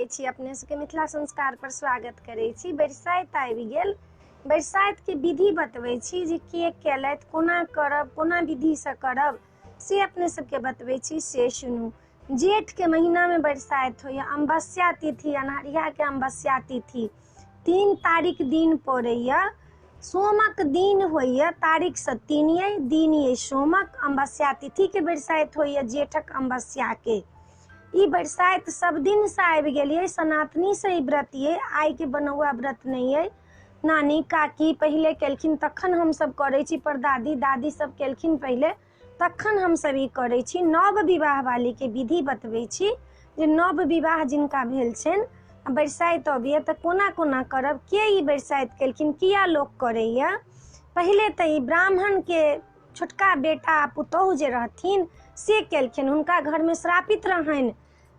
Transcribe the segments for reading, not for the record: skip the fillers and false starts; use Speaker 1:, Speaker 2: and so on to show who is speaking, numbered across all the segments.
Speaker 1: लगै छी अपने सबके मिथिला संस्कार पर स्वागत करै छी। बरसाइत आबि गेल, बरसाइतके विधि बतबै छी जे के केलथि, कोना करब, कोना विधिसँ करब से अपने सबके बतबै छी, से सुनू। जेठके महीनामे बरसाइत होइए, अमावस्या तिथि, अन्हरियाके अमावस्या तिथि 3 तारीख दिन पड़ैए, सोमक दिन होइए, तारीखसँ 3 अइ, दिन अइ सोमक, अमावस्या तिथिके बरसाइत होइए, जेठक अमावस्याके। ई बरसाइत सब दिनसँ आबि गेल अइ, सनातनीसँ ई व्रत अइ, आइके बनौआ व्रत नहि अइ। नानी काकी पहिले केलखिन तखन हमसब करै छी, परदादी दादी सब केलखिन पहिले तखन हमसब ई करै छी। नव विवाह वालीके विधि बतबै छी जे नव विवाह जिनका भेल छनि बरसाइत अबैए तऽ कोना कोना करब, के ई बरसाइत केलखिन, किया लोक करैए। पहिले तऽ ई ब्राह्मणके छोटका बेटा पुतोहु जे रहथिन से केलखिन, हुनका घरमे श्रापित रहनि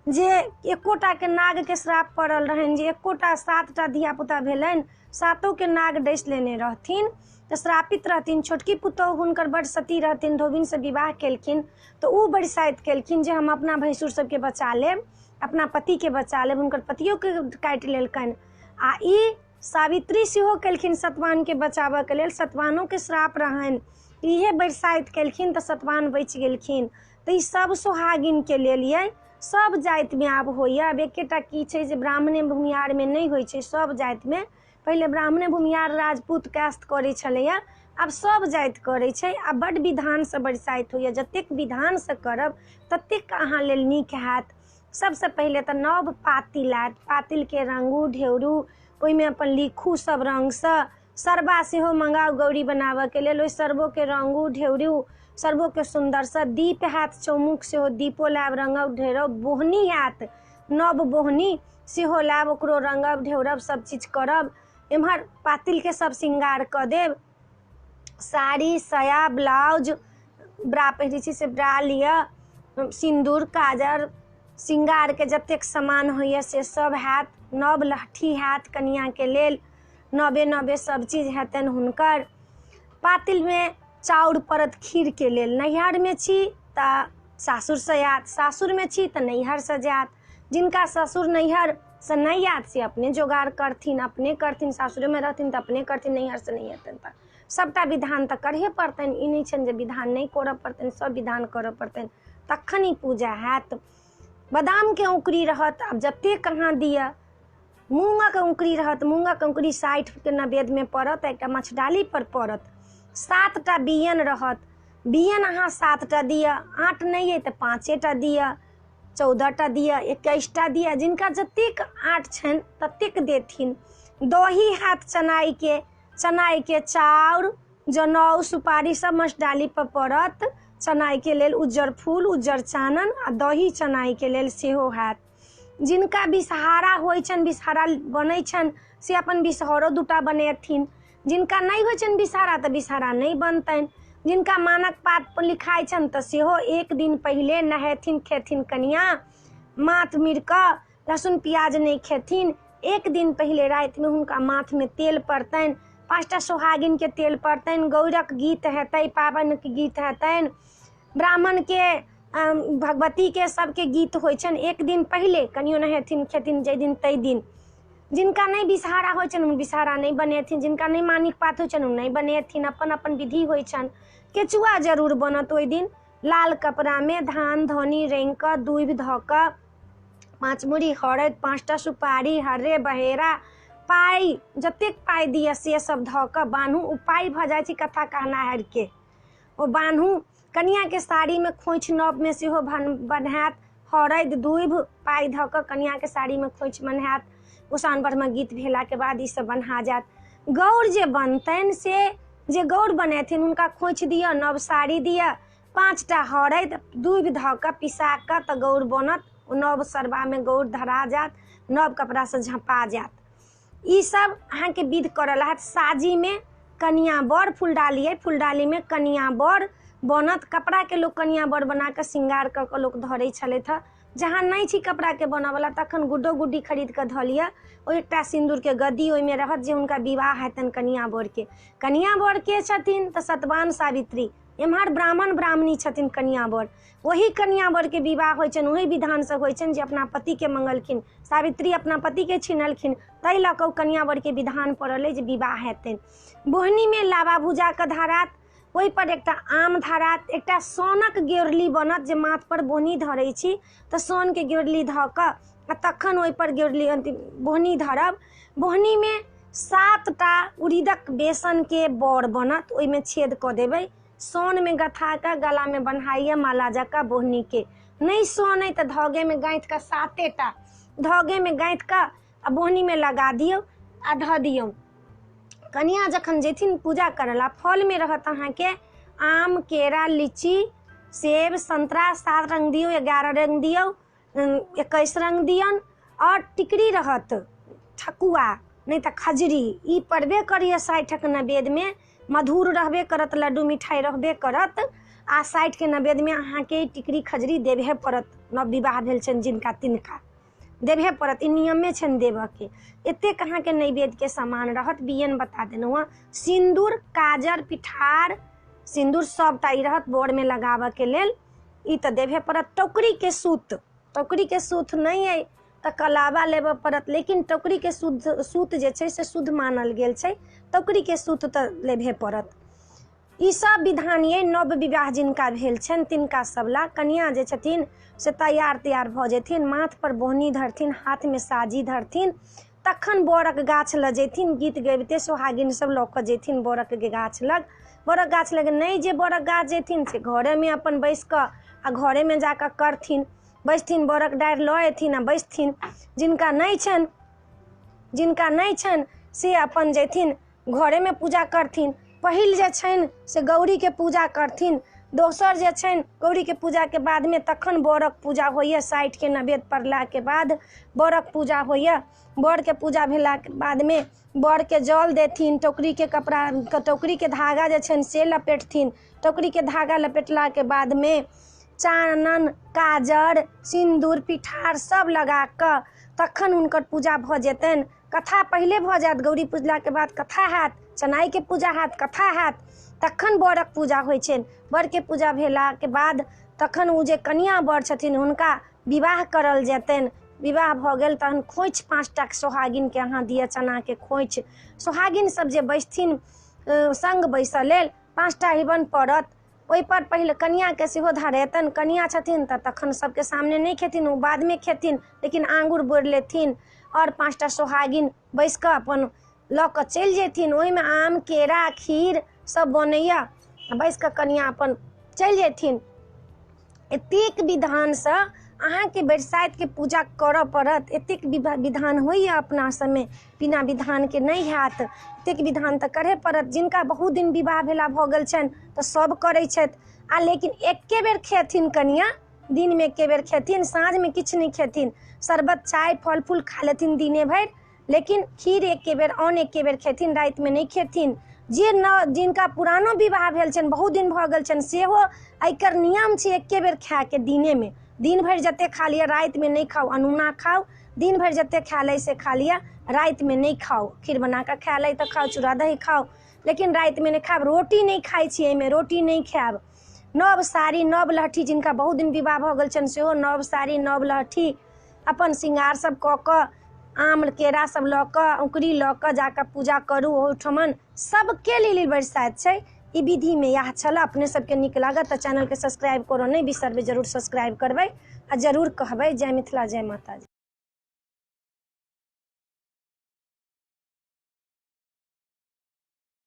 Speaker 1: जे एकोटाके नागके श्राप पड़ल रहनि जे एकोटा 7टा धियापुता भेलनि सातोके नाग डसि लेने रहथिन तऽ श्रापित रहथिन। छोटकी पुतोहु हुनकर बड्ड सती रहथिन, धोबिनसँ विवाह केलखिन तऽ ओ बरसाइत केलखिन जे हम अपना भैंसुर सबके बचा लेब, अपना पतिके बचा लेब, हुनकर पतियोके काटि लेलकनि। आ ई सावित्री सेहो केलखिन सतवानके बचाबऽके लेल, सतवानोके श्राप रहनि, इहे बरसाइत केलखिन तऽ सतवान बचि गेलखिन। तऽ ई सब सोहागिनके लेल अइ, सब जातिमे आब होइए। आब एकेटा की छै जे ब्राह्मणे भूमिहारमे नहि होइ छै, सब जातिमे पहिले ब्राह्मणे भूमिहार राजपूत कास्ट करै छलैए, आब सब जाति करै छै। आ बड्ड विधानसँ बरसाइत होइए, जतेक विधानसँ करब ततेक अहाँ लेल नीक हैत। सबसँ पहिले तऽ नव पातिल आयत, पातिलके रंगू ढेरू, ओहिमे अपन लिखू सब रङ्गसँ। सरबा सेहो मंगाउ गौरी बनाबऽके लेल, ओहि सरबोके रंगू ढेरू, सरबोके सुन्दरसँ। दीप हैत चौमुख, सेहो दीपो लायब रंगब ढेरब। बोहनी हैत नव बोहनी सेहो लायब, ओकरो रंगब ढेरब, सब चीज करब। एम्हर पातिलके सब श्रृंगार कऽ देब, साड़ी साया ब्लाउज ब्रा पहिरै छी से ब्रा लिअ, सिन्दूर काजर श्रृंगारके जतेक सामान होइए से सब हैत। नव लहठी हैत कनियाके लेल, नवे नवे सब चीज हेतनि हुनकर। पातिलमे चाउर पड़त खीरके लेल, नैहरमे छी तऽ सासुरसँ आयत, सासुरमे छी तऽ नैहरसँ जायत। जिनका ससुर नैहरसँ नहि आयत से अपने जोगाड़ करथिन, अपने करथिन, सासुरेमे रहथिन तऽ अपने करथिन, नैहरसँ नहि हेतनि तऽ सबटा विधान तऽ करहे पड़तनि। ई नहि छनि जे विधान नहि करऽ पड़तनि, सब विधान करऽ पड़तनि तखन ई पूजा हैत। बादामके औंकरी रहत, आब जतेक अहाँ दिअ। मूँगक औंकरी रहत, मूँगक औंकरी 60के नैवेद्यमे पड़त, एकटा मछडाली पर पड़त। 7टा बियन रहत, बियन अहाँ 7टा दिअ, आँट नहि अइ तऽ 5टा दिअ, 14टा दिअ, 21टा दिअ, जिनका जतेक आँट छनि ततेक देथिन। दही हैत चनाइके, चनाइके चाउर जनउ सुपारी सब मछडाली पर पड़त। चनाइके लेल उज्जर फूल उज्जर चानन आ दही चनाइके लेल सेहो हैत। जिनका बिसहारा होइ छनि, बिसहारा बनै छनि से अपन बिसहरो 2टा बनेथिन। जिनका नहि होइ छनि बिसहारा तऽ बिसहारा नहि बनतनि। जिनका मानक पात पर लिखाइ छनि तऽ सेहो एक दिन पहिले नहेथिन खेथिन कनिया, माथ मीर कऽ लहसुन प्याज नहि खेथिन। एक दिन पहिले रातिमे हुनका माथमे तेल पड़तनि, 5टा सोहागिनके तेल पड़तनि, गौरक गीत हेतै, पाबनिके गीत हेतनि, ब्राह्मणके भगवतीके सबके गीत होइ छनि। एक दिन पहिले कनियो नहेथिन खेथिन जाहि दिन ताहि दिन। जिनका नहि बिसहारा होइ छनि ओ बिसहारा नहि बनेथिन, जिनका नहि मानिक पात होइ छनि ओ नहि बनेथिन, अपन अपन विधि होइ छनि। केचुआ जरूर बनत ओहि दिन, लाल कपड़ामे धान धनी रंगि कऽ दूभि धऽ कऽ 5 मुड़ी हरदि 5टा सुपारी हर्रे बहेरा पाइ जतेक पाइ दिअ से सब धऽ कऽ बान्हू। ओ पाइ भऽ जाइ छै कथा कहनाहरके, ओ बान्हू। कनियाके साड़ीमे खोँइछ नवमे सेहो बन्हायत, हरदि दूभि पाइ धऽ कऽ कनियाके साड़ीमे खोँइछ बन्हायत। गोसाउनि परमे गीत भेलाके बाद ई सब बन्हा जायत। गौर जे बनतनि से जे गौर बनेथिन हुनका खोँइछ दिअ, नव साड़ी दिअ, 5टा हरदि दूभि धऽ कऽ पिसा कऽ तऽ गौर बनत। ओ नव सरबामे गौर धरा जायत, नव कपड़ासँ झँपा जायत। ई सब अहाँके विध करल हैत। साजीमे कनिया बर फुलडाली अइ, फुलडालीमे कनिया बर बनत। कपड़ाके लोक कनिया बर बना कऽ श्रृंगार कऽ कऽ लोक धरै छलथि हँ। जहाँ नहि छी कपड़ाके बनऽवला तखन गुड्डो गुड्डी खरीद कऽ धऽ लिअ, ओ एकटा सिन्दूरके गद्दी ओहिमे रहत जे हुनका विवाह हेतनि कनिया बरके। कनिया बर के छथिन तऽ सतवान सावित्री, एम्हर ब्राह्मण ब्राह्मणी छथिन कनिया बर, ओही कनिया बरके विवाह होइ छनि, ओही विधानसँ होइ छनि जे अपना पतिके मंगलखिन, सावित्री अपना पतिके छिनलखिन, ताहि लऽ कऽ ओ कनिया बरके विधान पड़ल अइ जे विवाह हेतनि। बोहनीमे लाबा भुजाके धरात, ओहिपर एकटा आम धरात, एकटा सोनक गेरली बनत, जे माथपर बोहनी धरै छी तऽ सोनके गेरली धऽ कऽ आ तखन ओहिपर गेरली बोहनी धरब। बोहनीमे 7टा उड़ीदक बेसनके बड़ बनत, ओहिमे छेद कऽ देबै, सोनमे गथा कऽ गलामे बन्हाइए माला जकाँ बोहनीके। नहि सोन अइ तऽ धागेमे गाँथि कऽ 7टा धागेमे गाँथि कऽ आ बोहनीमे लगा दियौ आ धऽ दियौ। कनिया जखन जेथिन पूजा करऽ ला, फलमे रहत अहाँके आम, केरा, लीची, सेब, संतरा, 7 रंग दियौ, 11 रंग दियौ, 21 रंग दियौन, और टिकरी रहत ठकुआ नहि तऽ खजरी, ई पड़बे करैए 60क नैवेद्यमे। मधुर रहबे करत, लड्डू मिठाई रहबे करत, आ 60के नैवेद्यमे अहाँके टिकरी खजरी देबहे पड़त। नव विवाह भेल छनि जिनका तिनका देबहे पड़त, ई नियमे छनि देबऽके। एतेक अहाँके नैवेद्यके सामान रहत। बियन बता देलहुँ हँ, सिन्दूर, काजर, पिठार, सिन्दूर सबटा ई रहत बरमे लगाबऽके लेल, ई तऽ देबहे पड़त। टोकरीके सूत, टोकरीके सूत नहि अइ तऽ कलावा लेबऽ पड़त, लेकिन टोकरीके सूत जे छै से शुद्ध मानल गेल छै, टोकरीके सूत तऽ लेबहे पड़त। ई सब विधान ये नव विवाह जिनका भेल छनि तिनका सब ला। कनिया जे छथिन से तैयार तैयार भऽ जेथिन, माथ पर बोहनी धरथिन, हाथमे साजी धरथिन, तखन बरक गाछ लग जेथिन, गीत गबिते सोहागिन सब लऽ कऽ जेथिन बरक गाछ लग। बरक गाछ लग नहि जे बरक गाछ जेथिन से घरेमे अपन बैस कऽ आ घरेमे जाकऽ करथिन, बैसथिन, बरक डारि लऽ एथिन आ बैसथिन। जिनका नहि छनि, जिनका नहि छनि से अपन जेथिन घरेमे पूजा करथिन। पहिल जे छनि से गौरीके पूजा करथिन, दोसर जे छनि गौरीके पूजाके बादमे तखन बरक पूजा होइए। 60के नैवेद्य पड़लाके बाद बरक पूजा होइए। बरके पूजा भेलाके बादमे बरके जल देथिन, टोकरीके कपड़ा, टोकरीके धागा जे छनि से लपेटथिन। टोकरीके धागा लपेटलाके बादमे चानन, काजर, सिन्दूर, पिठार सब लगा कऽ तखन हुनकर पूजा भऽ जेतनि। कथा पहिले भऽ जायत, गौरी पूजलाके बाद कथा हैत, चनाइके पूजा हैत, कथा हैत, तखन बरक पूजा होइ छनि। बरके पूजा भेलाके बाद तखन ओ जे कनिया बर छथिन हुनका विवाह करल जेतनि। विवाह भऽ गेल तहन खोँइछ 5टा सोहागिनके अहाँ दिअ, चनाके खोँइछ। सोहागिन सब जे बैसथिन संग बैसऽ लेल 5टा रिबन पड़त, ओहिपर पहिले कनियाके सेहो धरेतनि। कनिया छथिन तऽ तखन सबके सामने नहि खेथिन, ओ बादमे खेथिन, लेकिन आङ्गुर बोरि लेथिन आओर 5टा सोहागिन बैस कऽ अपन लऽ कऽ चलि जेथिन। ओहिमे आम, केरा, खीर सब बनैया, बैस कऽ कनिया अपन चलि जेथिन। एतेक विधानसँ अहाँके बरसाइतके पूजा करऽ पड़त। एतेक विधान होइए अपना सबमे, बिना विधानके नहि हैत। एतेक विधान तऽ करहे पड़त। जिनका बहुत दिन विवाह भेला भऽ गेल छनि तऽ सब करै छथि, आ लेकिन एके बेर खेथिन कनिया, दिनमे एके बेर खेथिन, साँझमे किछु नहि खेथिन, शरबत, चाय, फल फूल खा लेथिन दिने भरि, लेकिन खीर एके बेर, अन्न एके बेर खेथिन, रातिमे नहि खेथिन। जे न जिनका पुरानो विवाह भेल छनि, बहुत दिन भऽ गेल छनि, सेहो एकर नियम छै एके बेर खायके दिनेमे। दिन भरि जते खा लिअ, रातिमे नहि खाउ, अनूना खाउ। दिन भरि जते खा लै से खा लिअ, रातिमे नहि खाउ। खीर बना कऽ खा लै तऽ खाउ, चूड़ा दही खाउ, लेकिन रातिमे नहि खायब। रोटी नहि खाइ छी एहिमे, रोटी नहि खायब। नव साड़ी, नव लहठी, जिनका बहुत दिन विवाह भऽ गेल छनि सेहो नव साड़ी, नव लहठी, अपन श्रृंगार सब कऽ कऽ, आम केरा सब लऽ कऽ, औंकरी लऽ कऽ जाकऽ पूजा करू ओहिठमन। सबके लेल बरसाइत छै। ई विधिमे इएह छल। अपने सबके नीक लागत तऽ चैनलके सब्सक्राइब करऽ नहि बिसरबै, जरूर सब्सक्राइब करबै आ जरूर कहबै। जय मिथिला, जय माताजी।